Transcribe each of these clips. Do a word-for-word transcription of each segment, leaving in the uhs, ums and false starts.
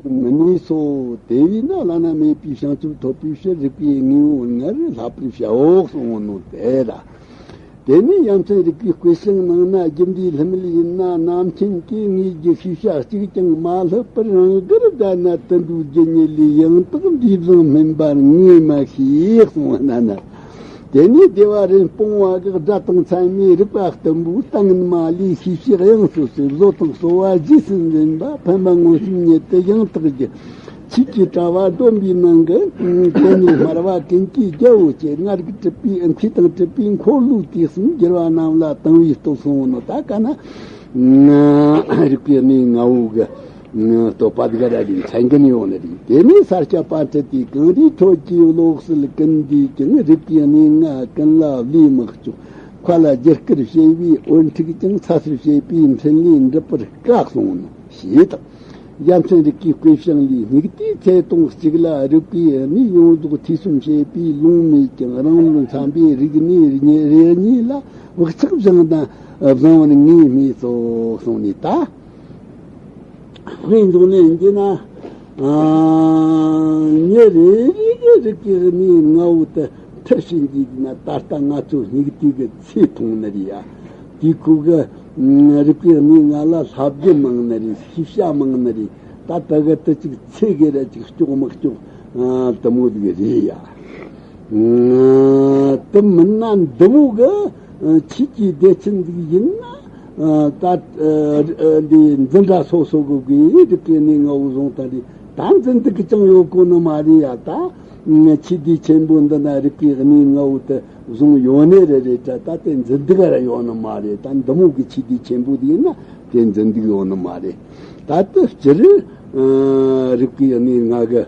མི་ནུས་སོ། དེ་བས་ན་བླ་ན་མེད་པའི་བྱང་ཆུབ་ཐོབ་པའི་ཕྱིར་རིག་པའི་དངོས་པོ་ལྔར་བསླབ་པར་བྱའོ་གསུངས་ནོ་དེ་ལ། དེ་ནས་ཡ་མཚན་རིག་པའི་བསྐུལ་ཞིང་ནང་ན་རྒྱུ་འབྲས་ལྷུ་མེད་ཡིན་ན་རྣམ་མཁྱེན་གྱི་ངོས་ཀྱི་ཤེས་བྱ་གཅིག་ཀྱང་མ་ལྷུད་པར་རང་དགར་བསྡད་ན་དུད་འགྲོའི་རྒྱུ་ཉིད་ལས་ཡང་དག་འདས་བཟུང་སྨིན་པར་ངས་མ་ཤེས་གསུངས་པ་ན་ན། དེ་ནས་བདེ་བ་རིན་སྤུངས་པ་གི་སྒྲ་དང་མཚན་མའི་རིག་པ་བརྟན་པོའི་ཏིང་ངེ་འཛིན་མ་ལུས་ཤེས་བྱའི་དབྱིངས་སུ་གསལ་བཟོ་དང་གསོ་བ་རྗེས་སུ་འཛིན་པ་འཕེན་པ་མངོན་སུམ་ཉིད་དུ་ཡང་དག་གི་ཆོས་ཀྱི་དྲ་བ་སྒྲོན་པའི་ནང་གི་དེ་ནས་སྨྲ་བ་ཀུན་གྱི་རྒྱལ་པོ་ཆེ་ལྔ་རིག་གྲུབ་པའི་མཁས་དང་གྲུབ་པའི་འཁོར་ལོའི་དུས་གསུམ་རྒྱལ་བ་རྣམས་ལ་དང་བའི་སྟོབས་གསུངས་ནོ་ད་ག་ན། རིག་པའི་གནས་ལྔ་བོ་གི་བསྟོད་པ་དགའ་ར་རིག་མཚན་གྱི་ནི་ཡོང་ནི་རིག་དེ་ནས་ས་སྐྱ་པཎྜི་ཏས་གངས་རིའི་ཁྲོད་ཀྱི་བློ་གསལ་ཀུན་འདུས་ཀྱང་རིག་པའི་གནས་ལྔ་ཀུན་ལ་བློས་མི་ཆོག་མཁའ་ལ་རྒྱུ་སྐར་བྱེ་བའི་འོད་འཁྲུག་ཅིང་ཚ་ཟེར་བྱེད་པའི་འཕྲིན་ལས་འགྲུབ་པར་དཀའ་གསུངས་ནོ་ཞེས་དང་། ཡ་མཚན་རིག་པའི་བསྐུལ་ཞིང་ལས་སྙིགས་དུས་ཚེ་དུང་གཅིག་ལ་རིག་པའི་གནས་ཡོངས་རྫོགས་ཐེ་ཚོམ་བྱེད་པའི་ལུང་མེད་ཀྱང་རང་ལུགས་འཚམ་པའི་རིག་གནས་རེ་གཉིས་ལ་བག་ཆགས་བཞེངས་དང་བཟང་བར་ངས་སྨྲས་སོ་གསུངས་ནས་ད། དཔེ་འཇོག་ནས་འདི་ན། ཨ། ཉིན་རེ་རེ་གི་རིག་པའི་གནས་ལྔ་བོ་དེ་མཐར་ཕྱིན་གྱི་ན་ད་ལྟ་ང་ཚོ་སྙིགས་དུས་ཀྱི་ཚེ་ཐུང་ནི་རེད་ཡ། དེའི་ཁུག་གི་རིག་པའི་གནས་ལྔ་ལ་བསླབ་རྒྱུ་མང་ནི་རེད། ཤེས་བྱ་མང་ནི་རེད། ད་ལྟ་གི་དུ་ཅིག་ཚེ་གི་ར་ཅིག་ལྕོགས་མི་ལྕོགས་དུ་མོ་ཟིག་རེད་ཡ། དུ་མིན་ན་འདི་མོ་གི་ཆོས་ཀྱི་སྡེ་ཚན་ཟིག་ཡིན་ན། ད་འདི་འཛིན་གྲྭ་སོ་སོ་གི་དགོས་རིག་གི་གནས་ལྔ་བོ་བཟུང་ད་རེད། ད་འཛིན་སྡུག་གི་ཅང་ཡོད་གོ་ནི་མ་རེད་ཡ། ད་ཆོས་སྡེ་ཆེན་པོ་འདི་ན་རིག་གི་གནས་ལྔ་བོ་དེ་བཟུང་ཡོད་ནི་རེད་རེད་ད། ད་དེ་འཛིན་སྡུག་ར་ཡོད་ནི་མ་རེད། ད་འདི་མོ་གི་ཆོས་སྡེ་ཆེན་པོ་དེ་ཡིན་ན་དེ་འཛིན་སྡུག་ཡོད་ནི་མ་རེད། ད་དེ་སྤྱིར་རིག་གི་གནས་ལྔ་གི་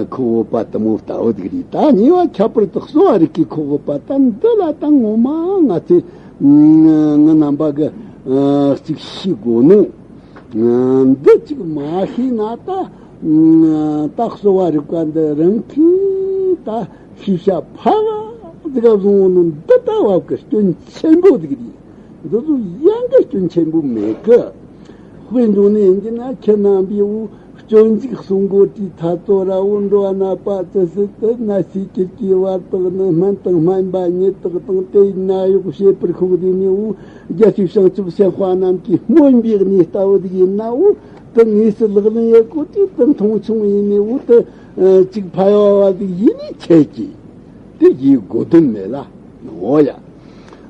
ཁོག་དབུབ་པ་དུ་མོ་ལྟ་བུ་དེ་རེད། ད་གཉིས་པ་ཁྱད་པར་དུ་གསོ་བ་རིག་གི་ཁོག་དབུབ་པ་ད་འདི་ལ་ད་ངོ་མ་ང་ཚོས་ང་རྣམ་པ་གི་གཅིག་ཤེས་དགོས་ནོ། འདི་གཅིག་མ་ཤེས་ན་ད་ད་གསོ་བ་རིག་པ་འདི་རང་གིས་ད་ཤེས་བྱ་ཕ་ག་ཟིག་བཟུང་ནོ་འདི་ད་བབ་གི་སྐྱོན་ཆེན་པོ་ཟིག་རེད། འདི་ཚོ་ཡང་གི་སྐྱོན་ཆེན་པོ་མེད་གི། དཔེ་འཇོག་ནས་ཡིན་གྱི་ན་ཁྱེད་རྣམ་པས་འུ་སྤྱོད་འཇུག་གསུང་གོ་དྲིས་ཐ་ཚོ་ར་འུ་འགྲོ་བ་ན་པ་ཙི་སི་ཏི་ན་སི་ཀིར་གྱི་བར་དག་ནི་སྨན་དང་སྨན་པ་ཉིད་དག་དང་དེ་ཡིན་ན་ཡོག་བྱེད་པར་ཤོག་དེ་ནས་འུ་རྒྱལ་སྲས་བྱང་ཆུབ་སེམས་དཔའ་རྣམས་ཀྱིས་སྨོན་པའི་གནས་ལྟ་བུ་དེ་ཡིན་ན་འུ་དེ་དངོས་སུ་ལག་ལེན་ཡེད་གོ་དུས་དེ་མཐོང་ཆུང་ཡིན་ནས་འུ་དེ་ཅིག་ཕ་ཡ་བ་དེ་ཡིན་ནས་ཆད་ཀྱི་དེ་ཡི་དགོས་དོན་མེད་ལ་ནོ་ཡ།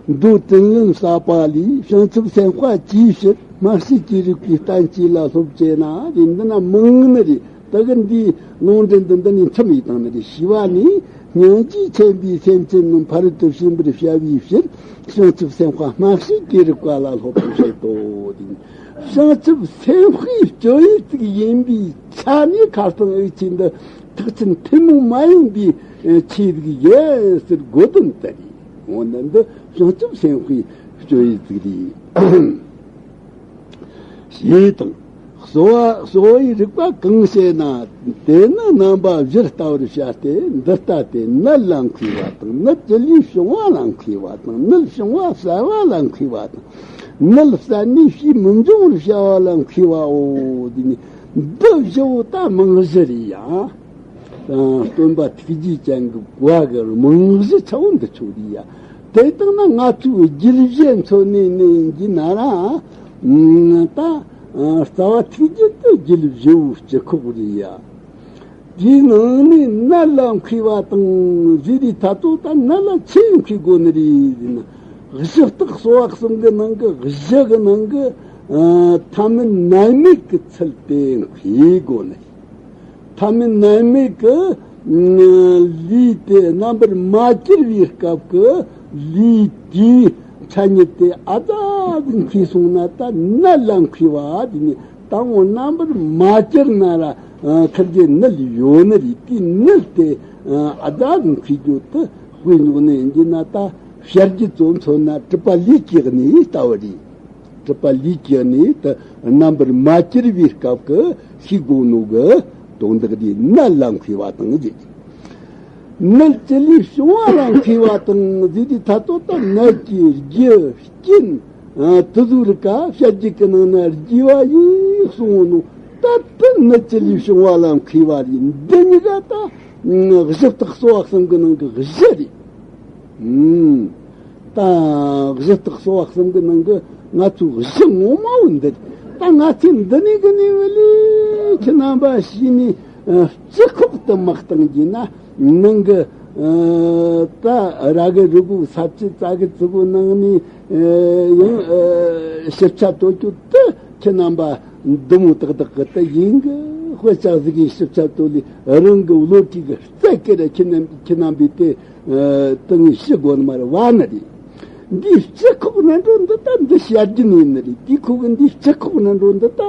མདོ་དྲིན་ལན་གསབ་པ་ལས་བྱང་ཆུབ་སེམས་དཔའ་ཇི་ཕྱིར་སྨྲ་ཤེས་ཀྱི་རིག་པའི་བསྟན་བཅོས་ལ་སློབ་ཅེ་ན་རེ་འདི་ན་མང་ནི་རེད། ད་གི་འདིའི་ལུང་འདྲེན་འདི་འདི་ནས་མཚམས་ཡིག་དང་ནི་རེ་ཞི་བ་ནི་སྙིང་རྗེ་ཆེན་པོའི་སེམས་ཅན་རྣམས་ཕ་རོལ་ཏུ་ཕྱིན་པར་བྱ་བའི་ཕྱིར་བྱང་ཆུབ་སེམས་དཔའ་སྨྲ་ཤེས་ཀྱི་རིག་པ་ལ་སློབ་པར་བྱེད་དོ། བྱང་ཆུབ་སེམས་དཔའི་སྤྱོད་ཡུལ་ཅིག་ཡིན་པའི་ཆ་ནས་ཁ་སང་འུ་ཆོས་འདི་ཐེག་ཆེན་ཐུན་མོང་མ་ཡིན་པའི་ཆོས་ཟིག་ཡིན་ཟེར་དགོས་དོན་དེ་རེད། འོ་ན་འདི་བྱང་ཆུབ་སེམས་དཔའི་སྤྱོད་ཡུལ་ཅིག་རེད། ཞེས་དང་། གསོ་བ་གསོ་བའི་རིག་པ་གང་ཞེ་ན། དེ་ནི་རྣམ་པ་བཞིར་ལྟ་བར་བྱ་སྟེ་འདི་ལྟ་སྟེ་ནད་ལ་མཁས་པ་དང་ནད་ཅི་ལས་བྱུང་བ་ལ་མཁས་པ་དང་ནད་བྱུང་བ་བསལ་བ་ལ་མཁས་པ་དང་ནད་བསལ་ནས་ཕྱིས་མི་འབྱུང་བར་བྱ་བ་ལ་མཁས་པའོ། དེ་ནི་འདི་བཞི་བོ་ད་རྨང་གཞི་རེད་ཡ། སྟོན་པ་ཐུགས་རྗེ་ཅན་གྱི་བཀའ་གི་རྨང་གཞི་ཆ་བོ་འདི་ཆོ་རེད་ཡ། དེ་ལྟ་ན་ང་ཚོའི་རྒྱུད་བཞི་མཚོན་ནས་ནི་ཡིན་གྱི་ན་ར། ད་རྩ་བ་ཐུགས་རྒྱུད་དུ་རྒྱུད་བཞི་བོ་སྤྱི་ཁོག་རེད་ཡ། དེའི་ནང་ནས་ནད་ལ་མཁས་པ་དང་ཟེར་དུས་ད་ལྟོ་ད་ནད་ལ་ཆི་མཁས་དགོས་ནི་རེད་ཟེར་ན། གཞི་རྟགས་གསོ་བ་གསུམ་གྱི་ནང་གི་གཞི་གི་ནང་གི་ཐ་མལ་ནད་མེད་ཀྱི་ཚུལ་དེ་མཁས་དགོས་ནི་རེད། ཐ་མལ་ནད་མེད་ཀྱི་ལུས་དེ་རྣམ་པར་མ་གྱུར་པའི་སྐབས་ཀྱི་ལུས་དེའི་མཚན་ཉིད་དེ་ཨ་ཙ་ཟིག་མཁས་སོང་ན་ད་ནད་ལ་མཁས་པ་དེ་ནི་ད་འོ་རྣམ་པར་མ་གྱུར་ན་ར་ཁིར་གི་ནད་ཡོད་ནི་རེད། དེའི་ནད་དེ་ཨ་ཙ་ཟིག་མཁས་རྒྱུ་དེ་དཔེ་འཇོག་ནས་ཡིན་གྱི་ན་ད་བཤད་རྒྱུ་ཚོ་མཚོན་ན་གྲུབ་པ་ལས་ཀྱི་གནས་ལྟ་བུ་རེད། གྲུབ་པ་ལས་ཀྱི་གནས་དེ་རྣམ་པར་མ་གྱུར་པའི་སྐབས་ཀྱི་ཤེས་དགོས་ནོ་གི་དོན་དག་དེ་ནད་ལ་མཁས་པ་དང་ཟེར། ནད་ཅི་ལས་བྱུང་བ་ལ་མཁས་པ་དང་ཟེར་དུས་ད་ལྟོ་ད་ནད་ཀྱི་རྒྱུ་རྐྱེན་དེ་ཚོའི་རིགས་ཀ་བཤད་རྒྱུ་གི་ནང་ན་རྒྱས་པ་ཡིན་གསུངས་ནོ། ད་དེ་ ནད་བཅུ་ལས་བྱུང་བ་ལ་མཁས་པ་རེད། འདི་གཉིས་ཀ་ད་གཞི་རྟགས་གསོ་བ་གསུམ་གྱི་ནང་གི་གཞི་རེད། ཨུམ། ད་གཞི་རྟགས་གསོ་བ་གསུམ་གྱི་ནང་གི་ང་ཚོའི་གཞི་ངོ་མ་བོ་འདི་རེད། ད་ང་ཚོས་འདི་ནས་གི་ནས་བ་ལས་ཁྱེད་རྣམ་པ་ཤེས་ནས་ཨ་སྤྱི་ཁོག་ཏུ་མ་བཏང་རྒྱུ་ན། ནང་གི་ཨ་ད་ར་གི་རུ་གུ་ས་བཅུ་རྩ་གི་ཙི་གུ་ནང་ནས་ཨ་ཡང་ཨ་ཞིབ་ཆ་དོད་རྒྱུ་དེ་ཁྱེད་རྣམ་པ་འདི་མོ་ཏག་ཏག་གི་དེ་ཡིན་གི། དཔེ་ཆ་ཟིག་གི་ཞིབ་ཆ་དོད་ལས་རང་གི་བློ་གྲོས་གི་རྩལ་གི་ར་ཁྱེད་རྣམ་ཁྱེད་རྣམ་པས་དེ་ཨ་དེ་ངས་ཤི་དགོས་ནི་མ་རེད་བ་ནི་རེད། འདིའི་སྤྱི་ཁོག་ནང་འགྲོ་འདི་ད་འདི་བཤད་རྒྱུ་ནི་ཡིན་ནི་རེད། དེའི་ཁོག་གི་འདིའི་སྤྱི་ཁོག་ནང་འགྲོ་འདི་ད་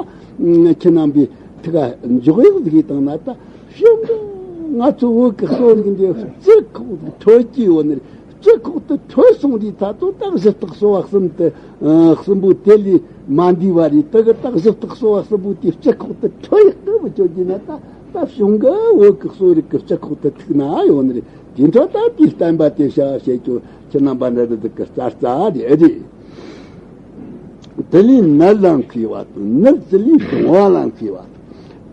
ཁྱེད་རྣམ་པས་ཐུགས་ཀ་འཇོག་ཡག་ཟིག་གི་བཏང་ན་ད། ཞུ་གི། ང་ཚོ་བོད་ཀྱི་གསོ་རིག་འདི་སྤྱི་ཁོག་ཏུ་འཕྲོད་ཀྱི་ཡོད་ནི་རེད། སྤྱི་ཁོག་ཏུ་འཕྲོད་སོང་དུས་ད་ཚོ་ད་གཞི་རྟགས་གསོ་བ་གསུམ་དེ་ཨ་གསུམ་པོ་དེ་ལས་མ་འདས་པ་རེད། དེ་གི་ད་གཞི་རྟགས་གསོ་བ་གསུམ་པོ་དེ་སྤྱི་ཁོག་ཏུ་འཕྲོད་ཡག་གི་བུ་ཁྱོད་ཀྱིས་ན་ད་ད་ཞུ་གི། བོད་ཀྱི་གསོ་རིག་གི་སྤྱི་ཁོག་ཏུ་ཐུག་ན་ཡོད་ནི་རེད། དེ་འཕྲོ་ད་དེའི་བསྟན་པ་དེ་བྱ་བ་བྱེད་རྒྱུ་ཁྱེད་རྣམ་པ་འདྲ་འདི་གི་རྩ་རྩ་རེད་རེད། དེ་ནས་ནད་ལ་མཁས་པ་དང་། ནད་བཅུ་ལས་བྱུང་བ་ལ་མཁས་པ་དང་།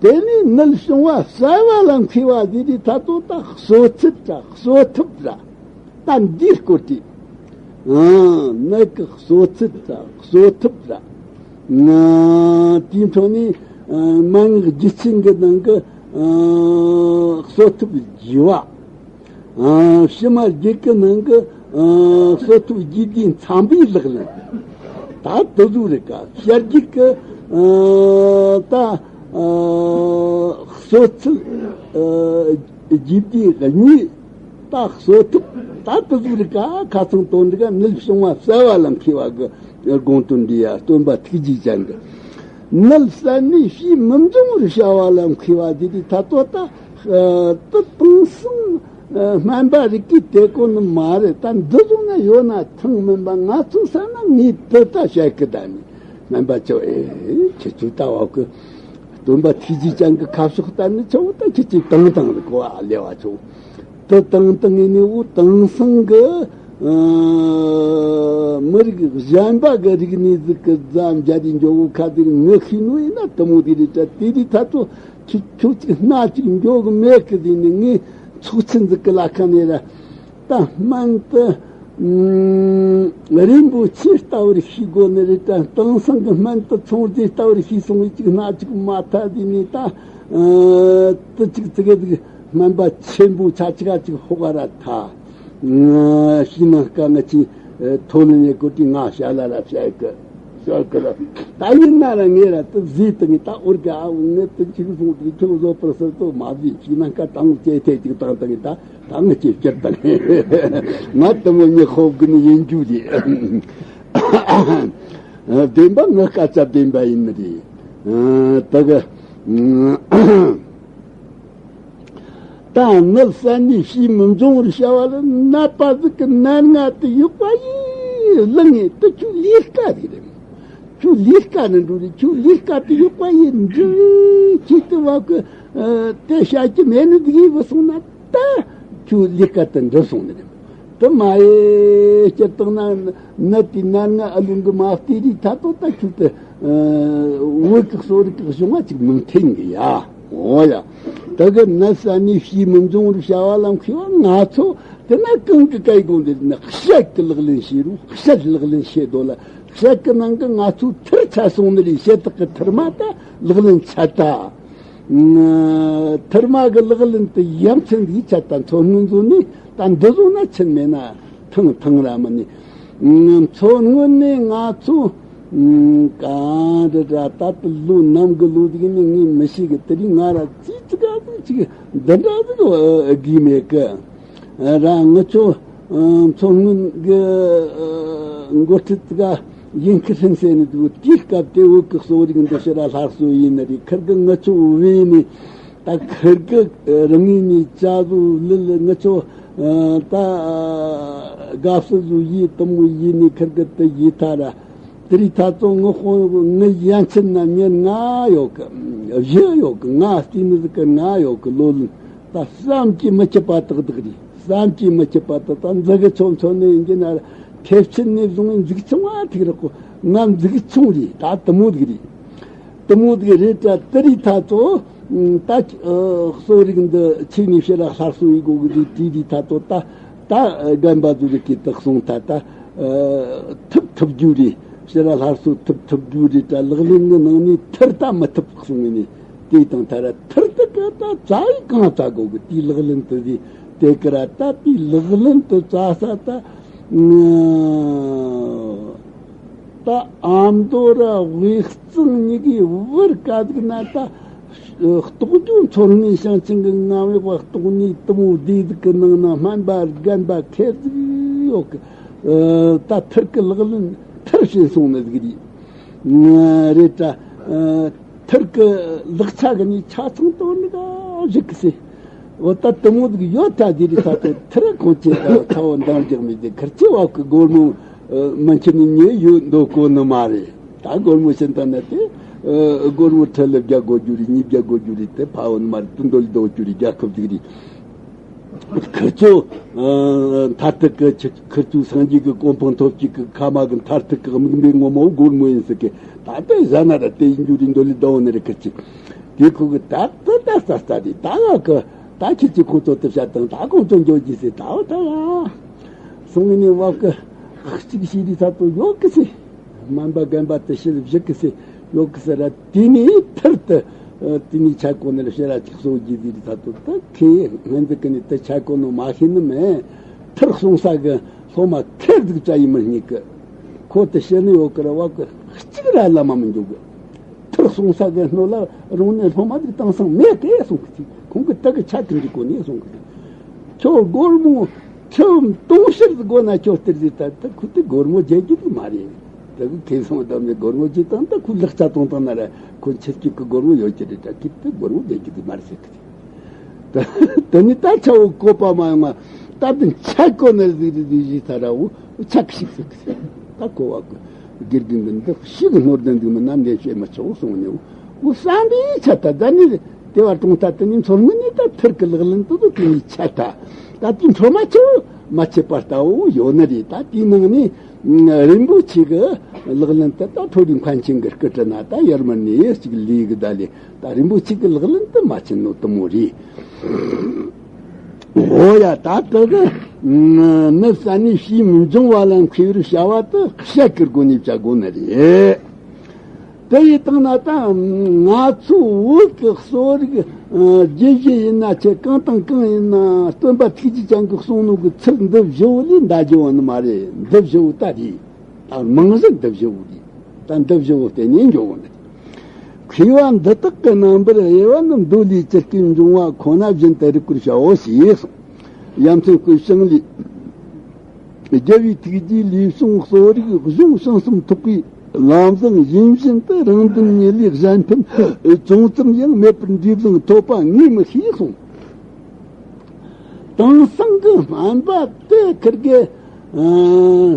དེ་ནས་ནད་བྱུང་བ་གསལ་བ་ལ་མཁས་པ་ཟེར་དུས་ད་ཚོ་ད་གསོ་ཚུལ་ར་གསོ་ཐབས་ར་ད་འདིའི་སྐོར་དེ། ཨང་། ནད་ཀྱི་གསོ་ཚུལ་ར་གསོ་ཐབས་ར། ཨང་། དེའི་འཕྲོ་ནས་ཨང་མན་ངག་རྒྱུད་ཆེན་གྱི་ནང་གི་ཨང་གསོ་ཐབས་རྒྱས་པ། ཨ་ཕྱི་མ་རྒྱུད་ཀྱི་ནང་གི་ཨ་གསོ་ཐབས་རྒྱས་བསྡུས་མཚམས་པའི་ལག་ལེན། ད་དེ་ཟུག་རེད་ཀ། བཤད་རྒྱུད་ཀྱི་ཨ་ད་ཨ་གསོ་ཚུལ་ཨ་རྒྱས་བསྡུས་གཉིས། ད་གསོ་ཐབས་ད་དེ་ཟུག་རེད་ཀ། ཁ་ཚང་དོན་འགྲིག་ག། ནད་བྱུང་བ་གསལ་བ་ལ་མཁས་པ་གི་དགོངས་དོན་འདི་ཡ། སྟོན་པ་ཐུགས་རྗེ་ཅན་གྱི། ནད་བསལ་ནས་ཕྱིས་མི་འབྱུང་བར་བྱ་བ་ལ་མཁས་པ་འདི་དེ་ད་ལྟོ་ད་ཨ་དེ་དེང་སང་ཨ་སྨན་པ་རིགས་ཀྱིས་དེ་གོ་ནི་མ་རེད། ད་འདི་བཟུང་ན་ཡོད་ན་ཐང་མིན་པ། ང་ཚོ་ས་ན་ངས་དེ་ད་བཤད་གི། ད་ནི་སྨན་པ་ཚོ་ཨེ་ཁྱེད་ཚོས་ད་བ་གི་སྟོན་པ་ཐུགས་རྗེ་ཅན་གྱི་ཁ་ཕྱོགས་ལྟར་ནི་ཆོག། ད་ཁྱེད་ཚོས་དང་དང་རིག་གོ་ཨ་ལེ་བ་ཆོག། དེ་དང་དེ་ངེས་ནས་འུ་དེང་སང་གི་ཨ་མི་རིགས་གཞན་པ་གི་རིག་གནས་ཟིག་གི་རྫ་འཇའ་དེ་འཇོག་གོ་ཁ་ཟིག་ངི་ཤེས་ནོ་ཡིན་ན་དེ་མོ་དེ་རེད་དྲ། དེ་དེ་ད་ཚོ་ཁྱོད་ཁྱོད་ཅིག་སྣ་ཅིག་འཇོག་གི་མེད་གི་ཟིག་ནི་ངས་ཚོགས་ཆེན་ཟིག་གི་ལ་ཁ་ནས་ར། ད་སྨན་དེ་ཨ་རིན་པོ་ཆེ་ལྟ་བུར་ཤེས་དགོས་ནི་རེད་དྲ། དེང་སང་གི་སྨན་དེ་ཚོང་རྫས་ལྟ་བུར་ཤེས་སོང་བས་ཅིག་སྣ་ཅིག་མ་ཐལ་ཟིག་ནི་ད་ཨ་དེ་ཅིག་ཙི་གེ་ཟིག་སྨན་པ་ཆེན་པོ་ཆ་ཅིག་ག་ཅིག་ཧོ་ག་ར་ཐ། ཤི་ན་ཀ་ང་ཅི་ཐོ་ལི་ནེ་ཀོ་ཏི་ང་ཤ་ལ་ར་ཤ་ཀ་ཤ་ཀ་ར། ད་ཡིན་ན་ར་ངེ་ར་ཏི་ཟི་ཏི་ངེ་ད་ཨོར་ག་ཨ་ངེ་ཏི་ཅིག་སོང་ཏི་ཁྱོད་བཟོ་པར་སོ་ཏོ་མ་ཟི། ཤི་ན་ཀ་དང་ཅེ་ཐེ་ཅིག་དང་ཏི་ངེ་ད་ད་ངེ་ཅི་ཅི་ད་ང་ཏི་མོ་ཉེ་ཧོབ་གི་ནི་ཡིན་རྒྱུ་རེད། བདེན་པ་ངི་སྐད་ཆ་བདེན་པ་ཡིན་ནི་རེད། ད་གི་ད་ནི་བསད་ནས་ཕྱིས་མི་འབྱུང་བར་བྱ་བ་ལ་ནད་པ་ཟིག་གི་ནད་ང་དེ་ཡོད་པ་ཡིས་ལང་ངེ་དུ་ཁྱོད་ལས་ཀ་རེད། ཁྱོད་ལས་ཀ་ནི་འགྲོ་རེད། ཁྱོད་ལས་ཀ་དེ་ཡོད་པ་ཡིས་འགྲིག་ཁྱེད་དུ་བ་གི་དེ་བྱ་རྒྱུ་མེད་ནི་ཟིག་ཡིན་བུ་སོང་ན། ད་ཁྱོད་ལས་ཀ་དེ་འགྲུབ་སོང་ནི་རེད། དུ་མ་ཡེ་སྤྱིར་བཏང་ན་ནད་དེ་ནད་ང་ཨ་ལུང་གི་མ་བལྟས་རིགས་ད་དོ་ད་ཁྱོད་དུ་བོད་ཀྱི་གསོ་རིག་གི་གཞུང་བ་ཅིག་མི་མཐུན་གི་ཡ། འོ་ཡ། ད་གི་ནད་བསད་ནས་ཕྱིས་མི་འབྱུང་བར་བྱ་བ་ལ་མཁས་པ་ང་ཚོ་དེ་ན་གང་གི་སྐད་དགོངས་དེ་ནི་བཤད་ཀྱི་ལག་ལེན་བྱེད་རུང་བཤད་ལག་ལེན་བྱེད་དོ་ལ། བཤད་ཀྱི་ནང་གི་ང་ཚོའི་ཐུར་ཆད་སོང་ནི་རེད། བཤད་སྟེགས་ཀྱི་ཐུར་མ་ད་ལག་ལེན་ཆད་ད། ཐུར་མ་གི་ལག་ལེན་དུ་ཡ་མཚན་འདིའི་ཆེད་དུ་མཚོ་སྔོན་བཟོ་ནས་ད་འདི་བཟོ་ན་ཆེན་མེད་ན་ཐང་ཐང་ར་མི་ནི། མཚོ་སྔོན་ནས་ང་ཚོ་ག་འདྲ་འདྲ་ད་ལྟ་ལོ་ནམ་གི་ལོ་དེ་ནི་ངས་མི་ཤེས་གི། དེ་རིང་ང་ར་ཙི་ཙི་ག་ཙི་ཅིག་འདི་འདྲ་ཟིག་དགོས་མེད་གི། ར་ང་ཚོ་མཚོ་སྔོན་གི་འགོ་ཁྲིད་ཀ་ཡིན་ཁི་ཧྲིན་ཟེར་ནི་འདུག་དེའི་སྐབས་དེ་བོད་ཀྱི་གསོ་རིག་འདི་ཕྱི་ར་སླར་གསོ་ཡིན་ནི་རེད། ཁིར་གི་ང་ཚོ་བོད་ནི་ད་ཁིར་གི་རང་ངོས་ནས་ཅ་བཟོ་ལི་ལི་ང་ཚོ་ད་དགའ་བསུ་བཟོ་ཡིན་དུ་མོ་ཡིན་ནི་ཁིར་གི་དེ་ཡིན་ཐ་ར། དེ་རིང་ད་ཚོ་ངི་དཔོན་ངི་ཡན་ཆད་ན་ཉེར་ལྔ་ཡོད་གི། བཞི་ཡོད་གི། ང་བལྟས་ནི་ཟིག་གི་ལྔ་ཡོད་གི། ལོ་ལོན་ད་བསམ་གྱིས་མི་ཁྱབ་པ་ཏག་ཏག་རེད། བསམ་གྱིས་མི་ཁྱབ་པ་ཏག་ཏག་འཛི་གི་ཚོ་མཚོ་ནས་ཡིན་གྱི་ན་ར། ཐེབས་ཆེན་ནས་བཟུང་ནས་འཛུགས་ཆུང་བ་ཐིག་རེད་གོ། ང་འཛུགས་ཆུང་རེད། ད་དུ་མོ་ཟིག་རེད། དེ་མོ་དེ་རེད་དྲ་དེ་རིགས་ཐ་ཚོ། ད་གསོ་རིག་འདི་ཆེ་ནས་ཕྱི་ལ་སླར་གསོ་ཡི་གོ་གི་དེ་དེ་རིགས་ཐ་ཚོ་ད་ད་རྒན་པ་ཚོ་རིགས་ཀྱི་དག་སོང་ད་ད་ཐུབ་ཐུབ་རྒྱུ་རེད། ཕྱི་ལ་སླར་གསོ་ཐུབ་ཐུབ་རྒྱུ་རེད་དྲ་ལག་ལེན་གི་ནང་ནས་ཐར་ད་མི་ཐུབ་སོང་ངས་ནས་དེ་དང་ཐ་ར་ཐར་དུ་ག་ད་བཙའ་ཡི་གང་བཙའ་གོ་གི་དེའི་ལག་ལེན་དུ་དེ་དེ་གི་ར་ད་དེའི་ལག་ལེན་དུ་བཙའ་ས་ད། ད་ཨ་མདོ་ར་དབུས་གཙང་གཉིས་ཀའི་བར་ག་ཟིག་ན་ད་རྟོགས་རྒྱུ་མཚོ་སྔོན་ཞིང་ཆེན་གྱི་ངམ་བག་རྟོགས་ནས་དུ་མོ་བདེ་སྡུག་གི་ནང་ན་སྨན་པ་རྒན་པ་ཁེར་ཟིག་ཡོད་གི། ད་ཐར་གི་ལག་ལེན་ཐར་བྱེད་སོང་ནི་ཟིག་རེད། རེད་ད། ཐར་གི་ལག་ཆ་གི་ནས་ཆ་ཚང་དོར་ནི་ག་བཞི་གི་སེ། འོ་ད་དུ་མོ་ཟིག་ཡོད་ད་དེ་རི་ས་དེ་ཐར་ཁོང་ཆེ་ད་ཚ་བོ་འདང་རྒྱག་མི་དེ་ཁར་ཆེ་བ་གི་སྒོར་མོ་མི་འཁྱེར་ནི་ཉེ་ཡོད་འདོད་གོ་ནི་མ་རེད། ད་སྒོར་མོ་ཤིན་ཏུ་ན་དེ་སྒོར་མོ་ཁྲི་ལ་བརྒྱ་དགོས་རྒྱུ་རེད། ཉིས་བརྒྱ་དགོས་རྒྱུ་རེད། དེ་ཕ་བོ་ནི་མ་རེད། དུ་འདོད་ལ་འདོད་རྒྱུ་རེད། རྒྱལ་ཁབ་ཟིག་རེད། ཁིར་ཚོ་མཐར་ཐུག་གི་ཁིར་ཚོའི་སངས་རྒྱས་ཀྱི་གོ་འཕང་ཐོབ་ཀྱི་གི་ཁ་མ་གི་མཐར་ཐུག་གི་དམིགས་འབེན་ངོ་མ་བོ་སྒོར་མོ་ཡིན་ཟེར་གི། ད་ལྟ་ཟ་ན་ར་དེ་ཡིན་རྒྱུ་རེད་འདོད་ལེ་ཟླ་བོ་ནི་རེད། ཁིར་ཚོས་དེ་ཁོ་གི་ད་ལྟ་ད་ལྟ་ལྟ་རེད། ད་ང་གི་ད་ཁྱེད་ཀྱིས་ཁོང་ཚོ་དུ་བཤད་དང་ད་ཁོང་ཚོ་འགྱོ་རྒྱུ་ཟེར། ད་བ་ད་ཡ་སོང་ངི་ནི་བབ་གི་གཅིག་ཤེས་རིག་ས་ཏོ་ཡོད་གི་ཟེར། སྨན་པ་རྒན་པ་དུ་ཤེས་བཞི་གི་ཟེར་ཡོད་གི་ཟེར་ར། དེ་ནས་ཐར་དུ་དེ་ནས་ཆ་གོ་ནི་ལ་ཕྱི་ར་ཅིག་གསོ་རྒྱུ་ཟེར་རིག་ས་ཏོ་ད་ཁེ་སྔོན་འཛུགས་གི་ནི་དུ་ཆ་གོ་ནོ་མ་ཤེས་ནི་མེད། ཐར་སོང་ས་གི་སློབ་མ་ཁེར་འཛུགས་བཙའ་ཡི་མི་གཉིས་གི་ཁོ་དུ་ཤེས་ནི་ཡོད་གི་ར། བབ་གི་གཅིག་ར་བླ་མ་མི་འཇུག་གི། ཐུར་སོང་ས་གི་སྣོད་ལ་རུང་ནས་སློབ་མ་དེ་དེང་སང་མེད་གི་གསུང་གི་ཚིག་ཁོང་གི་ད་གི་ཆ་གི་འཇུག་གོ་ནས་གསུང་གི་ཚིག་ཁྱོད་སྒོར་མོ་ཁྲི་དུང་ཕྱུར་དགོ་ན་ཁྱོད་སྟེར་ཟིག་ད་ད་ཁུ་དེ་སྒོར་མོ་བརྗེ་རྒྱུ་དེ་མ་རེད། ད་གི་ཁེ་སང་བཏང་ནས་སྒོར་མོ་བརྗེ་བཏང་ད་ཁུ་ལག་ཆ་གཏོང་བཏང་ན་ར་ཁོ་ཆེར་སྐྱེད་གི་སྒོར་མོ་ཡོད་ཀྱི་རེད། ད་ཁི་དེ་སྒོར་མོ་བརྗེ་རྒྱུ་དེ་མ་རེད་ཟེར་གི་ད་ད་ནི་ད་ཆ་བོ་བཀོད་པ་མ་ཡོང་ང་ད་དེ་ཆ་གོ་ན་ཟིག་རེད་ཟིག་ཟིག་ད་ར་བོ་ཆ་གི་ཞིག་ཟིག་ཟིག་ད་གོ་བ་གི་དགེ་རྒན་གི་འདི་ཤི་གི་སྣོར་ལྡན་འདུག་མིན་ན་འདི་བཤད་མི་ཆོག་གསུངས་ནས་འོ་བསམ་པའི་ཆ་ད་ད་ནི་དེ་བར་གྲོང་ཐ་དེ་ནི་མཚོ་སྔོན་ནས་ད་ཐུར་གི་ལག་ལེན་དུ་དུ་དེ་ནི་ཆ་ད་ད་དེ་འཕྲོ་མ་ཆེ་བོ་མ་ཆེ་བར་ལྟ་བོ་ཡོད་ནི་རེད། ད་དེའི་ནང་ནས་རིན་པོ་ཆེ་གི་ལག་ལེན་དུ་ད་ཐོ་རི་མཁན་ཆེན་གི་སྐུ་དྲིན་ན་ད་ཡར་མར་ནས་ཅིག་ལས་གི་ད་ལས། ད་རིན་པོ་ཆེ་གི་ལག་ལེན་དུ་མ་ཕྱིན་ནོ་དུ་མོ་རེད། འོ་ཡ་ད་དེ་གི་ནི་ས་ནས་ཕྱིས་མི་འབྱུང་བ་ལ་མཁས་པར་བྱ་བ་དུ་བཤད་ཀྱི་སྒོ་ནས་བྱ་དགོ་ནི་རེད། དེ་ཡི་སྟེང་ན་ད་ང་ཚོ་བོད་ཀྱི་གསོ་རིག་རྒྱུད་བཞི་ཡིན་ན་ཆེ་གང་དང་གང་ཡིན་ན་སྟོན་པ་ཐུགས་རྗེ་ཅན་གྱི་གསུང་ནོ་གི་ཚུལ་འདི་བཞི་བོ་ལས་འདའ་རྒྱུ་བ་ནི་མ་རེད། འདི་བཞི་བོ་ད་རེད། ད་རྨང་གཞི་འདི་བཞི་བོ་རེད། ད་འདི་བཞི་བོ་བརྟེན་ནས་འགྱོ་བོ་ནི། མཁས་པ་འདི་དག་གི་རྣམ་པར་དབྱེ་བ་ནི་མདོ་ལས་ཇི་སྐད་འབྱུང་བ་ཁོ་ན་བཞིན་དུ་རིག་པར་བྱའོ་ཞེས་གསུངས། ཡ་མཚན་སྐུ་ཞིང་ལས། རྒྱལ་བའི་ཐུགས་རྗེའི་ལུས་ཕུང་གསོ་རིག་གཞུང་གསུམ་གསུམ་ཐོག་གི་ལམ་བཟང་ཡིན་བཞིན་དུ་རང་དོན་གཉེར་ལས་གཞན་ཕན་ཅུང་ཙམ་ཡང་མེད་པར་འདི་བཟང་ཐོབ་པ་ངས་མི་ཤེས་གསུངས། དེང་སང་གི་སྨན་པ་དེ་ཁིར་གི་